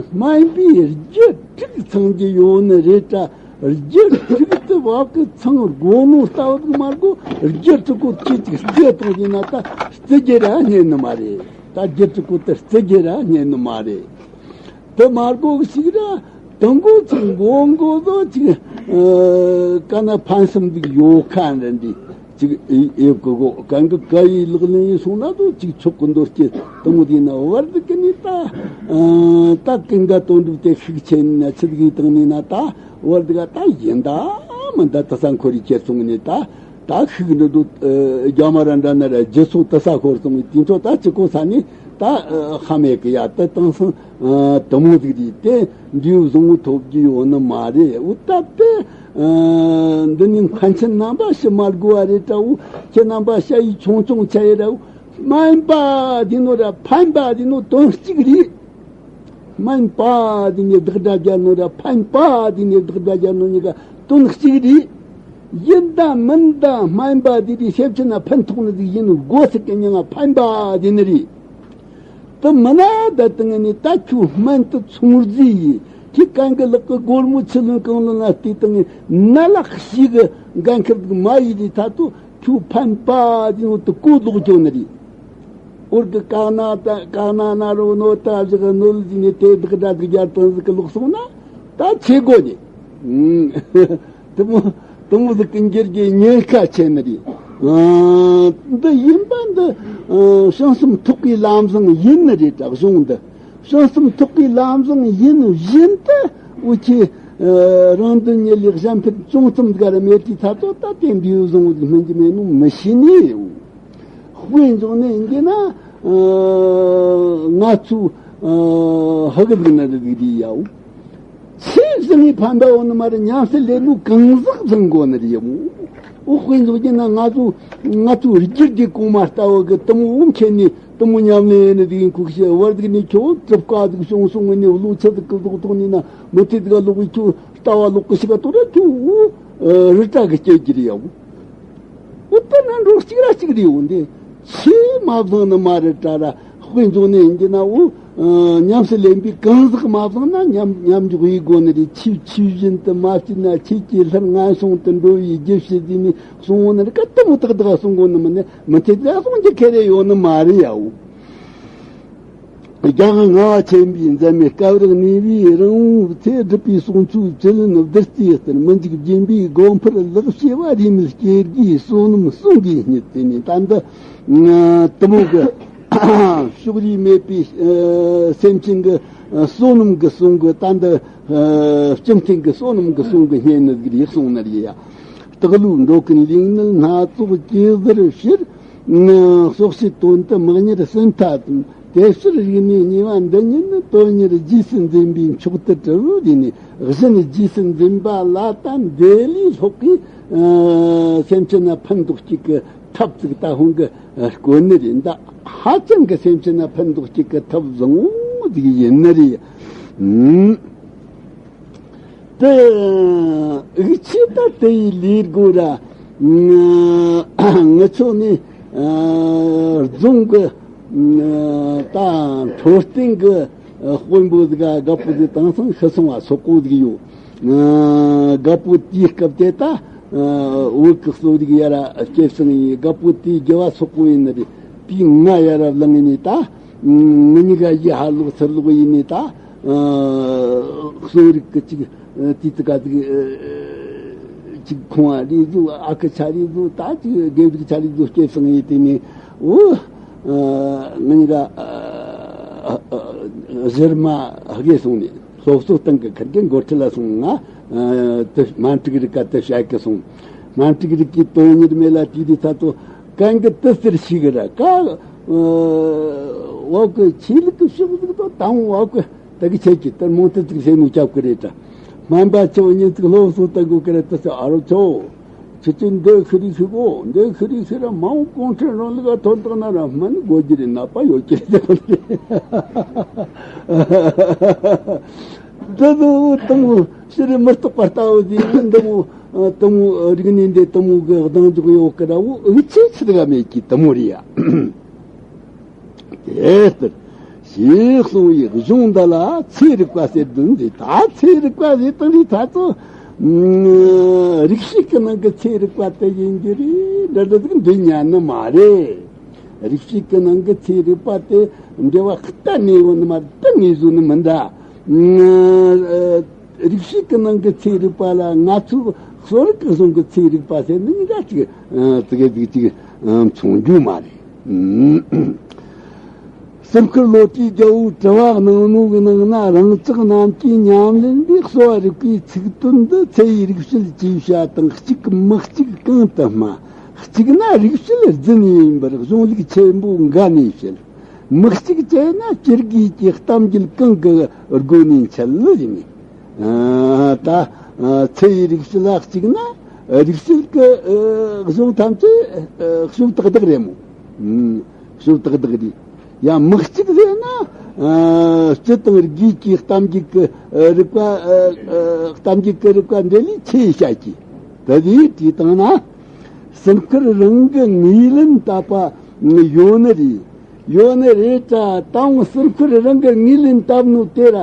སྨན་པའི་རྒྱུ་དྲུག་ཚང་གི་ཡོད་ནི་རེད་དྲ། རྒྱུ་དྲུག་དེ་བབ་གི་ཚང་དགོ་ནོ་ལྟ་བུ་མ་དགོ། རྒྱུ་དྲུག་གོ་ཁྱེད་ཅིག་རྩེ་གཏོང་གི་ན་ད་རྩེ་རྒྱུ་ར་རྙེད་ནི་མ་རེད། ད་རྒྱུ་དྲུག་གོ་དེ་རྩེ་རྒྱུ་ར་རྙེད་ནི་མ་རེད། དེ་མ་དགོ་གི་ཞིག་ར་དང་གོ་ཚང་མགོ་མགོ་དོ་ཅིག་ཨ་ཀ་ན་ཕན་སེམས་འདུག་ཡོད་ཁ་འདྲ་འདི་ཅིག་ཨེ་ཨེ་གི་གོ་གང་གི་ཀ་ཡི་ལག་ལེན་ཡིན་སོང་ན་དོ་ཅིག་ཆོག་གི་འདོར་སྐྱེ་དང་མོ་དེ་ན་བར་དུ་ཀི་ནི་ད་ཨ་ད་ཀི་འགའ་དོན་གྲུབ་དེ་ཤུགས་ཆེན་ན་ཆི་གི་དང་ནི་ན་ད་བར་དུ་ག་ད་ཡིན་ད་མི་ད་ད་ས་འཁོར་རི་ཁྱེར་སོང་ནི་ད། ད་ཤིག་འདི་འདུག་རྒྱ་མ་ར་འདྲ་ན་ར་རྒྱུ་ཚོགས་དུ་ས་ཤོར་སོང་བའི་དུས་ཚོད་ད་ཅི་གོ་ས་ནི་ད་ཧ་མེད་གི་ཡ་ད་དེང་སང་དུ་མོ་ཟིག་རེད་དེ་འབྲས་བུ་བཟང་བོ་ཐོབ་རྒྱུ་ཡོད་ནི་མ་རེད། འུ་ད་དེ་འདི་ནི་མཁན་ཆེན་རྣམ་པ་ཞི་མ་དགོས་བ་རེད་དྲ། འུ་ཁྱེད་རྣམ་པ་ཞ་ཡི་ཆུང་ཆུང་ཆ་ཡི་ར་འུ་སྨན་པ་དེ་ནོ་ར་ཕན་པ་དེ་ནོ་དོན་གཅིག་རེད། སྨན་པ་དེ་ནས་བདག་སྒྲ་རྒྱལ་ནོ་ར་ཕན་པ་དེ་ནས་བདག་སྒྲ་རྒྱལ་ནོ་གཉིས་ཀ་དོན་གཅིག་རེད། ཡིན་དང་མིན་དང་སྨན་པ་དེ་དེ་ཤེབ་ཆེ་ན་ཕན་ཐོགས་ནི་ཟིག་ཡིན་ནོ་དགོས་ཟེར་གི་མྱིང་ང་ཕན་པ་དེ་ནི་རེད། དེ་མིན་ན་ད་དེ་ངས་ནི་ད་ཁྱོད་སྨན་དུ་ཚོང་རྫས་ཡིན་ཁྱི་གང་གི་ལག་གི་སྒོར་མོ་ཆུ་ལོན་གང་ལོན་ན་བལྟས་དང་ངས་ན་ལག་ཤིག་གི་འགན་ཁུར་ཟིག་མ་ཡིན་རེད་ད་དུ། ཁྱོད་ཕན་པ་དེ་ནོ་དུ་གོ་ལོག་ཅོ་ནི་རེད། འོར་གི་ཀ་ན་ད་ཀ་ན་ན་རོ་ནོ་ད་བཞི་གི་ནོ་ལ་ཟིན་ནས་དེ་བདག་སྒྲ་གི་རྒྱལ་དང་ཟིག་གི་ལོག་སོང་ན་ད་ཆེ་གོ་ནི། དུ་མོ་ དུ་མོ་ཟིག་གི་འགྱུར་གྱི་ཉེན་ཁ་ཆེ་ནི་རེད། ཨ། འདི་ཡིན་པ་འདི། ཨ། བྱང་སེམས་ཐོག་གི་ལམ་བཟང་ཡིན་ནི་རེད་ད་གཞུང་འདི། བྱང་སེམས་ཐོག་གི་ལམ་བཟང་ཡིན་བཞིན་དུ་འུ་ཆོས། ཨ། རང་དོན་གཉེར་ལས་གཞན་ཕན་ཅུང་ཙམ་ཟིག་ར་མེད་དུས་ད་ཚོ་ད་དེ་འདི་བཟང་བོ་ཟིག་སྨིན་གྱི་མེད་ནོ་མི་ཤེས་ནི། དཔེ་འཇོག་ནས་ཡིན་གྱི་ན། ཨ། ང་ཚོ། ཨ། ཧ་གི་ཟིག་ན་རི་ཟིག་རེད་ཡའོ། ཆེས་བཟང་ངི་ཕན་པ་འོ་ནི་མ་རེད། ཉམས་སུ་ལེན་ནོ་གང་ཟག་བཟང་གོ་ནི་རེད་ཡའོ། འོ་དཔེ་འཇོག་གྱི་ན་ང་ཚོ། ང་ཚོ་རྒྱུད་ཀྱི་གོང་མ་ལྟ་བུ་གི་དུ་མོ་འོ་མཁྱེན་ནས་དུ་མོ་ཉམས་ལེན་ཡེ་ནི་ཟིག་ཡིན་ཁུག་ཤི་བར་ཟིག་ནས་ཁྱོད་གྲུབ་ཀ་ཟིག་བྱུང་སོང་ངི་ནས་བློ་ཆེ་ཟིག་གི་ཟོག་ཐོག་ནས་ན་མི་ཐེ་ཟིག་ལོག་གི་ཁྱོད་ལྟ་བ་ལོག་གི་ཤི་ག་ཐོག་ར་ཁྱོད། འོ། རི་བྲག་གི་སྐྱེ་རྒྱུ་རེད་ཡའོ། འོ་ད་ན་འགྲོ་གཅིག་ར་གཅིག་རེད་འོ་འདི། ཆེས་མ་བཟང་ནི་མ་རེད་དྲ་ར་དཔེ་འཇོག་ནས་ཡིན་གྱི་ན་འོ། ཨ། ཉམས་སུ་ལེན་པའི་གང་ཟག་མ་བཟང་ན་མཉམ་མཉམ་འཇོག་ཡེ་དགོ་ནི་རེད། ཆོས་ཆོས་བཞིན་དུ་མ་བྱས་ན་ཁྱེད་ཀྱི་ལྷར་ངན་སོང་དུ་འགྲོ་བའི་རྒྱུ་བྱེད་ཟིན་ནས་སོང་འོ་ནི་རེད། ཀ་དུ་མོ་ཏག་ཏག་སོང་གོ་ནི་མིན་ནི་མི་ཐེ་ཏག་སོང་རྒྱུ་ཁེ་རེ་ཡོད་ནི་མ་རེད་ཡའོ། རྒྱལ་དབང་ལྔ་པ་ཆེན་པོའི་མཛད་མོས་སྐབས་རེ་གནས་པའི་རིང་བོའི་ཚེ་སྒྲུབ་པའི་གསུང་ཆོས་བཅུད་ལེན་བདུད་རྩིའི་རྟེན་མི་འཇིགས་སྦྱིན་པའི་སྒོ་འཕར་ལེགས་བྱས་པ་རིས་མེད་སྐྱེ་དགུའི་བསོད་ནམས་གསུང་གིས་བསྙད་དེ་ནས་ད་འདི། ཨ། དུ་མོ་གི་ཕྱོགས་རིས་མེད་པའི། ཨ། སེམས་ཅན་གྱི། ཨ། བསོད་ནམས་ཀྱི་གསུང་གི་ད་འདི། ཨ། བཅོམ་ལྡན་གྱི་བསོད་ནམས་ཀྱི་གསུང་གི་བསྙད་ནི་ཟིག་རེད་གསུང་ནི་རེད་ཡ། སྟག་ལུས་འགྲོ་ཀུན་ལུས་ནད་སྣ་ཚོགས་ཇི་ལྟར་ཕྱིར། སྲོག་བཅད་དོན་དུ་མི་གཉེར་སེམས་ཐ་དད། དེ་ཕྱིར་རིག་གནས་གཉིས་པ་འདི་ཉིད་ནི། དོན་གཉེར་རྗེས་སུ་འཛིན་པའི་མཆོག་ཏུ་གྲུབ་ཟེར་ནས། གཞན་རྗེས་སུ་འཛིན་པ་ལ་ད་འདི་ལས་ལྷག་གི། ཨ། སེམས་ཅན་ལ་ཕན་འདོགས་གཅིག་གི་ཐབས་ཅིག་ད་ཧོང་གི་དཀོན་ནི་རེད་ད། ཧ་ཅང་གི་སེམས་ཅན་ལ་ཕན་འདོགས་གཅིག་གི་ཐབས་བཟང་བོ་ཟིག་ཡིན་ནི་རེད། ཨུམ། དེ་འུ་ཆོས་ད་དེ་ཡི་ལས་སྒོ་ར། ང་ཚོ་ནི། ཨ། རྫོང་གི། ཨ། ད་འཕྲོད་བསྟེན་གི་དཔོན་པོ་ཟིག་ག་རྒད་པོ་ཟིག་དེང་སང་ཤི་སོང་བ་སོག་པོ་ཟིག་ཡོད། ཨ། རྒད་པོ་དེའི་སྐབས་དེ་ད། ཨ། བོད་ཀྱི་གསོ་རིག་ཡ་ར་སྐྱེས་སོང་ཡིན། རྒད་པོ་དེའི་རྒྱུ་བ་སོག་པོ་ཡིན་ནི་རེད། དེའི་ང་ཡ་ར་བླངས་ནས་ད། ང་གཉིས་ཀ་ཡི་ཧ་ལོག་ཚུར་ལོག་ཡིན་ནས་ད། ཨ། གསོ་རིག་གི་ཅིག་ཨ། དུས་ཚོད་ག་ཟིག་ཨ། ཅིག་ཁོང་ཨ་རེ་ཟོ་ཨ་ཁུ་ཆ་རེ་ཟོ་ད་ཅིག་དགེ་ཕྲུག་ཆ་རེ་ཟོ་སྐྱེས་སོང་ཡིན། དེ་ནས་འོ། ཨ། ང་གཉིས་ཀ་ཨ། ཨ། གཞི་རིམ་མ་ཧ་གེ་སོང་ནས་སློབ་གསོ་སྟེང་གི་ཁུར་གི་འགོ་ཁྲིད་ལ་སོང་ང་། ཨ། དེ་སྨན་དཀྲུག་རིག་ག་དེ་བྱ་གི་སོང་། སྨན་དཀྲུག་རིག་གི་དོན་གཉེར་མེད་ལ་དུས་དུས་ཚ་ཚོ་གན་གི་དུ་ཟེར་ཞིག་ར་ཀ། ཨ། བ་གི་ཆོས་ལུགས་ཀྱི་ཕྱོགས་ཟིག་དང་དང་བ་གི་ད་གི་ཆེ་གི་དར་མོ་དེ་ཚིག་སེ་མོ་ཁྱབ་གི་རེད་ད། སྨན་པ་ཆེ་བ་ཉིན་ཚིག་སློབ་གསོ་ལྟ་དགོས་གི་རེད་ད་ཟེར། ཨ་རོ་ཆོ། ཁྱེད་ཚོས་འདི་ཤི་རི་ཤི་གོ། འདི་ཤི་རི་ཤི་ར་མ་འོངས་གུང་ཁྲན་རིང་ལུགས་ལ་ཐོན་དག་ན་ར་སྨན་དགོས་རྒྱུ་རེད། ནད་པ་ཡོད་ཀྱི་རེད་ཟེར་གི་རེད། འདི་ཚོ་དུ་མོ་ཤི་རི་མི་རྟག་པ་ལྟ་བུ་ཟིག་ཡིན། འདི་མོ་དུ་མོ་རིག་གནས་འདི་དུ་མོ་གི་གདེང་འཇོག་ཡོད་གི་ར། འུ་ཆོས་ཆི་ཟིག་ག་མེད་ཀི་དུ་མོ་རེད་ཡ། དེ་ལྟར་ཞེས་གསུངས་པའི་གཞུང་འདི་ལ་ཚེ་རིག་པ་ཟེར་དོན་ཟེར། ད་ཚེ་རིག་པ་ཟེར་དོན་ཟེར་ད་ཚོ། ཨ། རིག་བྱེད་ཀྱི་ནང་གི་ཚེ་རིག་པ་དེ་ཡིན་རྒྱུ་རེད་འདྲ་འདྲ་ཟིག་འདི་ཉན་ནི་མ་རེད། རིག་བྱེད་ཀྱི་ནང་གི་ཚེ་རིག་པ་དེ་འབྲེལ་བ་གཏན་ནས་ཡོད་ནི་མ་རེད། གཏན་ནས་བཟོ་ནི་མིན་འདྲ། ཨ། རིག་བྱེད་ཀྱི་ནང་གི་ཚེ་རིག་པ་ལ་ང་ཚོའི་གསོ་རིག་གི་གཞུང་གི་ཚེ་རིག་པ་ཟེར་ནི་གཉིས་ཀ་ཅིག་ཨ། ཙི་གེ་ཙི་གེ་ཅིག་ཨ། མཚུངས་རྒྱུ་མ་རེད། ཨུམ། སེམས་ཁུར་བློ་གྲོས་རྒྱལ་པོའི་དྲི་བ་གནང་ནོ་གི་ནང་ན་རང་ཅག་རྣམས་ཀྱིས་ཉམས་ལེན་པའི་གསོ་བ་རིག་པའི་ཚིག་དོན་འདི་ཚེ་ཡི་རིག་བྱེད་ཅེས་བྱ་དང་གཅིག་གམ་མི་གཅིག་གང་དུ་སྨྲ། གཅིག་ན་རིག་བྱེད་རྫུན་ཡིན་པར་གཞུང་ལུགས་ཆེན་པོ་འགའ་ནས་བཤད། མི་གཅིག་བྱས་ན་སྤྱིར་དགོས་ཀྱི་གཏམ་རྒྱུད་གང་གི་སྒོ་ནས་འཆད་ལ་ཡིན། ཨ། ད་ཨ། ཚེ་ཡི་རིག་བྱེད་ལ་གཅིག་ན་རིག་བྱེད་ཀྱི་ཨ། གཞུང་ཐམས་ཅད་ཨ། གཞུང་དག་དག་རེད་མོ། ཨུམ། གཞུང་དག་དག་རེད། ཡང་མི་གཅིག་ཟེར་ན་ཨ། སྤྱི་དང་རིགས་ཀྱི་གཏམ་རྒྱུད་ཀྱི་ཨ། རིག་པ་ཨ། ཨ། གཏམ་རྒྱུད་ཀྱི་རིག་པ་འདི་ལས་ཆེས་བཤད་ཀྱི། ད་དེའི་དུས་དང་ན་སེམས་ཁུར་རང་གི་ངོས་ལེན་བཏབ་པ་ཡོད་ནི་རེད། ཡོད་ནི་རེད་ད། དང་སེམས་ཁུར་རང་གི་ངོས་ལེན་བཏབ་ནོ་དེ་ར་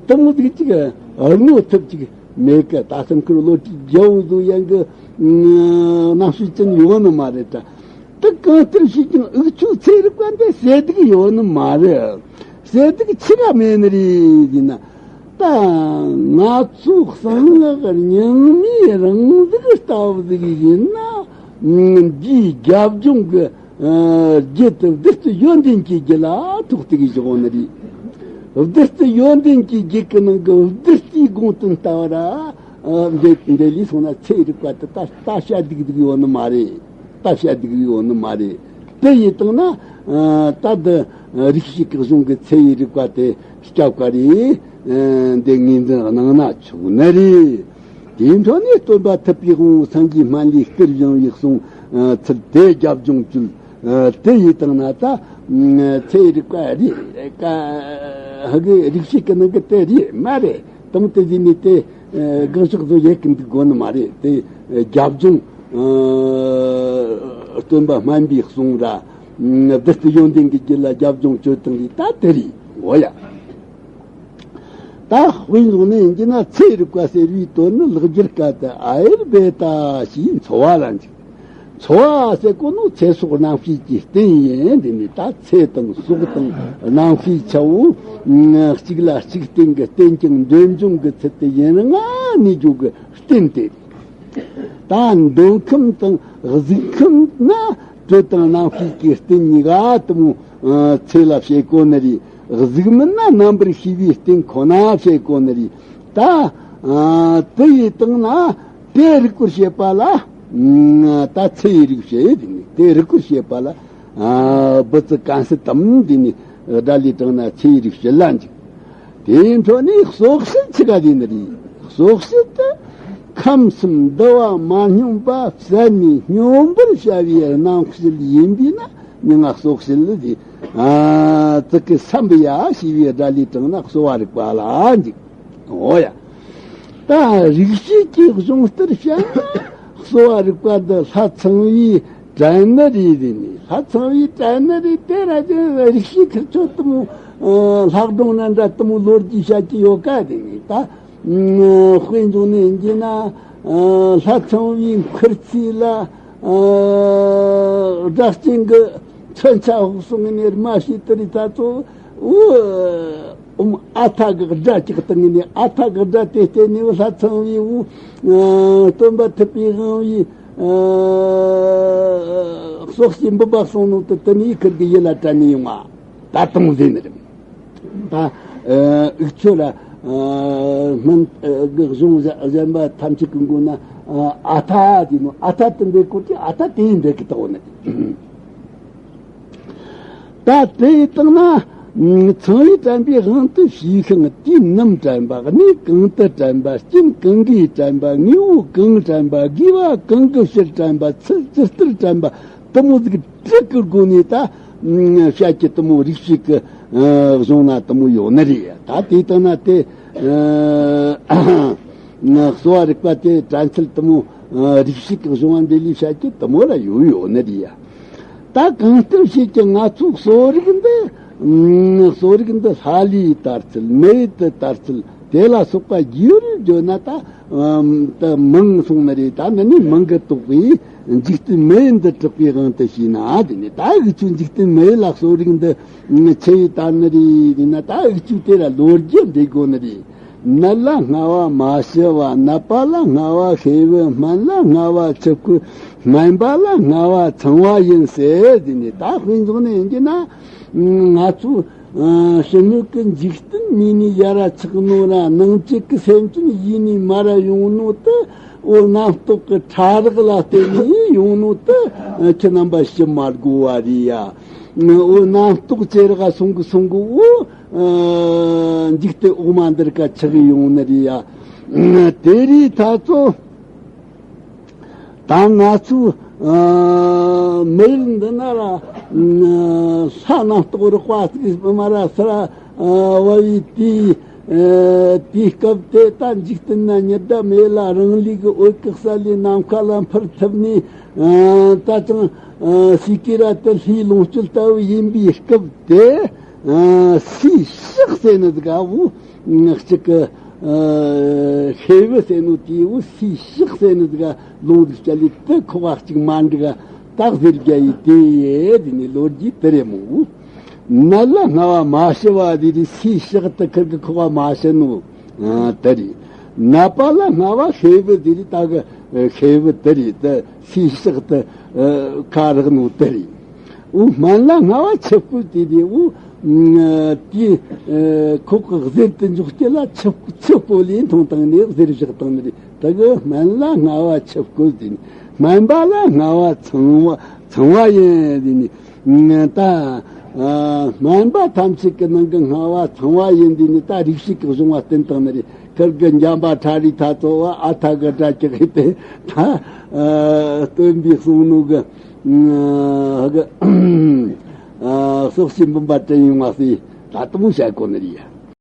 དུ་མོ་ཟིག་ཅིག་ར་ངོ་ཐུབ་ཅིག་མེད་གི། ད་སེམས་ཁུར་བློ་གྲོས་རྒྱལ་པོ་ཟིག་ཡང་གི་རྣམ་དཔྱོད་ཅན་ཡོད་ནི་མ་རེད་ད། དེ་གང་ལྟར་བྱས་ཀྱང་འུ་ཆོའི་ཚེ་རིག་པ་འདི་ཟད་འགྲོ་གི་ཡོད་ནི་མ་རེད། ཟད་འགྲོ་གི་ཆི་ག་མེད་ནི་རེད་ཟེར་ན། ད་ང་ཚོ་གསང་སྔགས་རྙིང་མའི་རང་གཟུགས་ལྟ་བུ་ཟིག་ཡིན་ན། འདིའི་རྒྱབ་ལྗོངས་ཀྱི་ཨ་རྒྱུད་དུ་བདུད་རྩི་ཡོན་ཏན་གྱི་རྒྱུད་ལ་ཐུག་སྟེ་གི་བཞག་ནི་རེད། བདུད་རྩི་ཡོན་ཏན་གྱི་རྒྱུད་ཀྱི་ནང་གི་བདུད་རྩིའི་དགོངས་དོན་ལྟ་བུ་ར། ཨ་འདི་འདི་ལས་སོང་ན་ཚེ་རིག་པ་དེ་ད་ལྟ་བྱ་སྡིག་སྡིག་ཡོད་ནི་མ་རེད། ལྟ་བྱ་སྡིག་ཡོད་ནི་མ་རེད། དེ་ཡིན་བཏང་ན། ཨ་ད་འདི་རིགས་ཤེས་ཀྱི་གཞུང་གི་ཚེ་ཡི་རིག་པ་དེ་སྐྱབས་ཀ་རེད། ཨ་འདི་ངོས་འཛིན་གནང་ན་ཆོག་ནི་རེད། དེའི་འཕྲོ་ནས་སྟོན་པ་ཐུབ་པའི་དབང་པོ་སངས་རྒྱས་སྨན་བླའི་སྐུར་བཞེངས་པའི་གསུང་ཚུལ་དེ་རྒྱབ་ལྗོངས་བཅུད་དེ་ཡིན་བཏང་ན་ད་ཚེ་ཡི་རིག་པ་རེད་ཀ། ཧ་གི་རིགས་ཤེས་ཀྱི་ནང་གི་དེ་རེད་མ་རེད། དང་དེ་བཞིན་ནི་དེ། ཨ་དགག་ཕྱོགས་བཟོ་ཡས་ཀྱི་འདུག་དགོས་ནི་མ་རེད་དེ། ཨ་རྒྱབ་ལྗོངས། ཨ་སྟོན་པ་སྨན་པའི་གསུང་ར། ཨ་བདུད་རྩི་ཡོན་ཏན་གྱི་རྒྱུད་ལ་རྒྱབ་ལྗོངས་བཅོས་བཏང་གི་ད་དེ་རེད། འོ་ཡ། ད་དཔེ་བཞག་ནས་ཡིན་གྱི་ན་ཚེ་རིག་པ་ཟེར་བའི་དོན་ནི་ལེགས་སྦྱར་སྐད་དུ་ཨ་ཡུར་བེ་ད་ཞེས་འཚོ་བ་ལ་འཇུག་འཚོ་བ་ཟེར་གོ་ནོ་ཚེ་སྲོག་རྣམ་ཤེས་ཀྱི་རྟེན་ཡིན། འདི་ནི་ད་ཚེ་དང་སྲོག་དང་རྣམ་ཤེས་ཆ་བོ། ཨ་གཅིག་ལ་གཅིག་བརྟེན་གྱི་རྟེན་ཅིང་འབྲེལ་འབྱུང་གི་ཚུལ་དུ་ཡུན་རིང་གནས་རྒྱུ་གི་རྟེན་དེ། ད་འདོད་ཁམས་དང་གཟུགས་ཁམས་ན་དྲོད་དང་རྣམ་ཤེས་ཀྱི་རྟེན་གཉིས་ཀ་དེ་མོ་ཚེ་ལ་བྱེད་གོ་ནི་རེད། གཟུགས་མིན་ན་རྣམ་པར་ཤེས་པའི་རྟེན་ཁོ་ན་བྱེད་གོ་ནི་རེད། ད་ཨ་དེ་ཡི་སྟེང་ན། དེ་རིག་པར་བྱེད་པ་ལ། ཨ་ད་ཚེ་ཡི་རིག་བྱེད་དེ་ནི་དེ་རིག་པར་བྱེད་པ་ལ། ཨ་བུ་ཚུ་གན་སི་དམ་དེ་ནི་སྒྲ་ལས་དྲངས་ན་ཚེ་ཡི་རིག་བྱེད་ལ་འཇུག་དེའི་འཕྲོ་ནས་སྲོག་བྱེད་ཆི་ག་དེ་ནི་རེད། སྲོག་བྱེད་དེ་ཁམས་གསུམ་འདུ་བ་མ་སྙོམས་པ་བསལ་ནས་སྙོམས་པར་བྱ་བའི་རྣམ་བྱེད་ཡིན་པས་ན་མྱིང་ང་སྲོག་བྱེད་ལ་དེ། ཨ་ཙི་གི་སམ་བི་ཡ་ཞེས་པའི་སྒྲ་ལས་དྲངས་ན་གསོ་བ་རིག་པ་ལ་འཇུག་འོ་ཡ། ད་རིགས་ཤེས་ཀྱི་གཞུང་ལྟར་བཤད་ན་གསོ་བ་རིག་པ་འདི་ལྷ་ཚངས་པའི་བྲན་ནི་རེད་ཟེར་ནས། ལྷ་ཚངས་པའི་བྲན་ནི་རེད་དེ་ར་ཅན་རིགས་ཤེས་ཁིར་ཆོ་དུ་མོ། ལྷག་སྒྲུང་ན་འདྲ་དུ་མོ་ལོ་རྒྱུས་བཤད་ཀྱི་ཡོད་ཀ་དེ་ནས་ད། དཔེ་འཇོག་ནས་ཡིན་གྱི་ན། ལྷ་ཚངས་པའི་མཁུར་ཚོས་ལ། སྒྲ་གཅན་གྱི་མཚོན་ཆ་ཕོག་སོང་ནས་རྨ་བྱས་དེ་རིགས་ད་ཚོ། འོ། ཨུམ་ཨ་ཐ་གི་སྒྲ་ཅིག་བཏང་ནས་ཨ་ཐ་གི་སྒྲ་དེ་བལྟས་ནས་ལྷ་ཚངས་པའི་འུ། སྟོན་པ་ཐུབ་པའི་དབང་པོའི་སྲོག་བྱེད་འབུལ་བ་གསུངས་ནོ་དེ་དེ་ནས་ཁིར་གི་ཡིད་ལ་དྲན་ནས་ཡོང་བ་ད་དུང་ཟེར་ནི་རེད། ད་འུ་ཆོ་ལ་སྨན་གི་གཞུང་གཞན་པ་ཐམས་ཅད་ཀྱི་མགོ་ན་ཨ་ཐ་དེ་ནོ། ཨ་ཐ་དེ་འདྲའི་སྐོར་གྱི་ཨ་ཐ་དེ་ཡིན་འདྲ་གི་ལྟ་བུ་ནི། ད་དེ་ཡི་སྟེང་ན། ཚངས་པའི་བྲན་པའི་དབང་དུ་བྱས་ཤིང་། དུས་ནམ་བྲན་པ། གནས་གང་དུ་བྲན་པ། རྐྱེན་གང་གིས་བྲན་པ། དངོས་པོ་གང་བྲན་པ། དགོས་པ་གང་གི་ཕྱིར་བྲན་པ། ཚུལ་ཇི་ལྟར་བྲན་པ། དུ་མོ་ཟིག་དྲུག་གི་སྒོ་ནས་ད་བཤད་ཀྱི་དུ་མོ་རིགས་ཤེས་ཀྱི་གཞུང་ན་དུ་མོ་ཡོད་ནི་རེད། ད་དེ་ལྟ་ན་དེ་གསོ་བ་རིག་པ་དེ་དྲན་ཚུལ་དུ་མོ་རིགས་ཤེས་ཀྱི་གཞུང་བ་འདི་ལས་བཤད་ཀྱི་དུ་མོ་ལ་ཡོད་ཡོད་ནི་རེད། ད་གང་ལྟར་བྱས་ཀྱི་ང་ཚོའི་གསོ་རིག་འདི། གསོ་རིག་འདི་ལྷ་ལས་དར་ཚུལ། མི་ཡུལ་དུ་དར་ཚུལ། དེ་ལ་སོགས་པ་རྒྱས་པར་བརྗོད་ན་ད་ཨམ་ད་མང་སོང་ནི་རེད། ད་འདི་ནི་མང་གི་དོགས་པས་འཇིག་རྟེན་མི་ཡུལ་འདི་གྲགས་པའི་དབང་དུ་བྱས་ན། དེ་ནི་ད་འུ་ཆོས་འཇིག་རྟེན་མི་ཡུལ་ལ་གསོ་རིག་འདི་ཆི་ཡིས་དར་ནི་རེད་ཟེར་ན། ད་འུ་ཆོས་དེ་ལ་ལོ་རྒྱུས་འདྲི་དགོས་ནི་རེད། ནད་ལ་སྔ་བ་མ་ཤི་བ། ནད་པ་ལ་སྔ་བ་ཤེས་བུ། སྨན་ལ་སྔ་བ་ཆུ་ཁོལ། སྨན་པ་ལ་སྔ་བ་ཚངས་པ་ཡིན་ཟེར་ཟེར་ནས། ད་དཔེ་འཇོག་ནས་ཡིན་གྱི་ན། ང་ཚོ་ཕྱི་སྣོད་ཀྱི་འཇིག་རྟེན་མིག་ནས་ཡར་ཆགས་ནོ་ར། ནང་བཅུད་ཀྱི་སེམས་ཅན་ཡིད་ནས་མར་ར་ཡོང་ནོ་དེ། འོ་རྣམ་རྟོག་གི་ཕྲ་རགས་ལ་བརྟེན་ནས་ཡོང་ནོ་དེ་ཁྱེད་རྣམ་པ་ཞུ་མ་དགོས་པ་རེད་ཡ། འོ་རྣམ་རྟོག་ཅེས་ར་ག་སོང་གི་སོང་གི་འོ། ཨ་འཇིག་རྟེན་འོག་མ་འདིར་ཀ་ཆགས་ཡོང་ནི་རེད་ཡ། དེ་རིང་ད་ཚོ། ད་ང་ཚོའི་ཨ་མི་ཡུལ་འདི་ན་ར་ཨ་ས་རྣམ་རྟོག་རགས་པ་ཅིག་མ་ར་ས་ར་ཨ་བ་བའི་དུས། ཨ་དུས་སྐབས་དེ་ད་འཇིག་རྟེན་ན་ཉི་ཟླ་མེད་ལ་རང་ལུས་ཀྱི་འོད་ཀྱི་ས་ལས་ནམ་མཁའ་ལ་འཕུར་ཐུབ་ནས། ཨ་ད་ཅང་ཨ་སི་ཀི་ར་དེ་ལྷའི་ལོངས་སྤྱོད་ལྟ་བུ་ཡིན་པའི་སྐབས་དེ། ཨ་སུའི་ཕྱག་ཟེར་ནི་ཟིག་ག་བུ་གཅིག་གི་ཨ་ཤེས་བུ་ཟེར་ནོ་དེའི་བུ་སུའི་ཕྱག་ཟེར་ནི་ཟིག་ག་ལོངས་ཟིག་བྱ་ལས་དེ་ཁོག་པ་གཅིག་མ་འགྲིག་ག་ད་ཟེར་རྒྱ་ཡི་དེ་ཡེ་དེ་ནི་ལོ་རྒྱུས་དེ་རེད་མོ། ནད་ལ་སྔ་བ་མ་ཤི་བ་དེ་རེད། སུའི་ཕྱག་དེ་ཁིར་གི་ཁོག་པ་མ་ཤི་ནོ། ཨ། དེ་རེད། ནད་པ་ལ་སྔ་བ་ཤེས་བུ་དེ་རེད། ད་གི་ཤེས་བུ་དེ་རེད། དེ་སུས་བསགས་དེ་ཁ་རག་ནོ་དེ་རེད། འོ། སྨན་ལ་སྔ་བ་ཆུ་བསྐོལ་དེ་རེད། འོ། དེ་ཁོག་གི་གཟེར་དུ་འཇོག་སྐྱེ་ལ་ཆུ་ཆུ་བསྐོལ་ལས་འཐུང་བཏང་ནས་གཟེར་བཞག་བཏང་ནི་རེད། ད་གི་སྨན་ལ་སྔ་བ་ཆུ་བསྐོལ་དེ་ནི། སྨན་པ་ལ་སྔ་བ་ཚངས་པ་ཚངས་པ་ཡིན་དེ་ནི། ད་ཨ་སྨན་པ་ཐམས་ཅད་ཀྱི་ནང་གི་སྔ་བ་ཚངས་པ་ཡིན་དེ་ནི། ད་རིགས་ཤིག་གི་གཞུང་བ་བསྟན་བཏང་ནི་རེད། ཁིར་གི་འཇམ་པ་ཁྲ་རིའི་ཐ་ཚོ་བ་ཨ་ཐ་གི་སྒྲ་ཀྱག་ཡིན་ཏེ། ད་ཨ་སྟོན་པའི་གསུང་ནོ་གི་ཨ་གི་ཨ་སོགས་ཀྱི་འབུམ་པ་དྲན་ཡོང་བ་སི་ད་དུང་བཤད་གོ་ནི་རེད།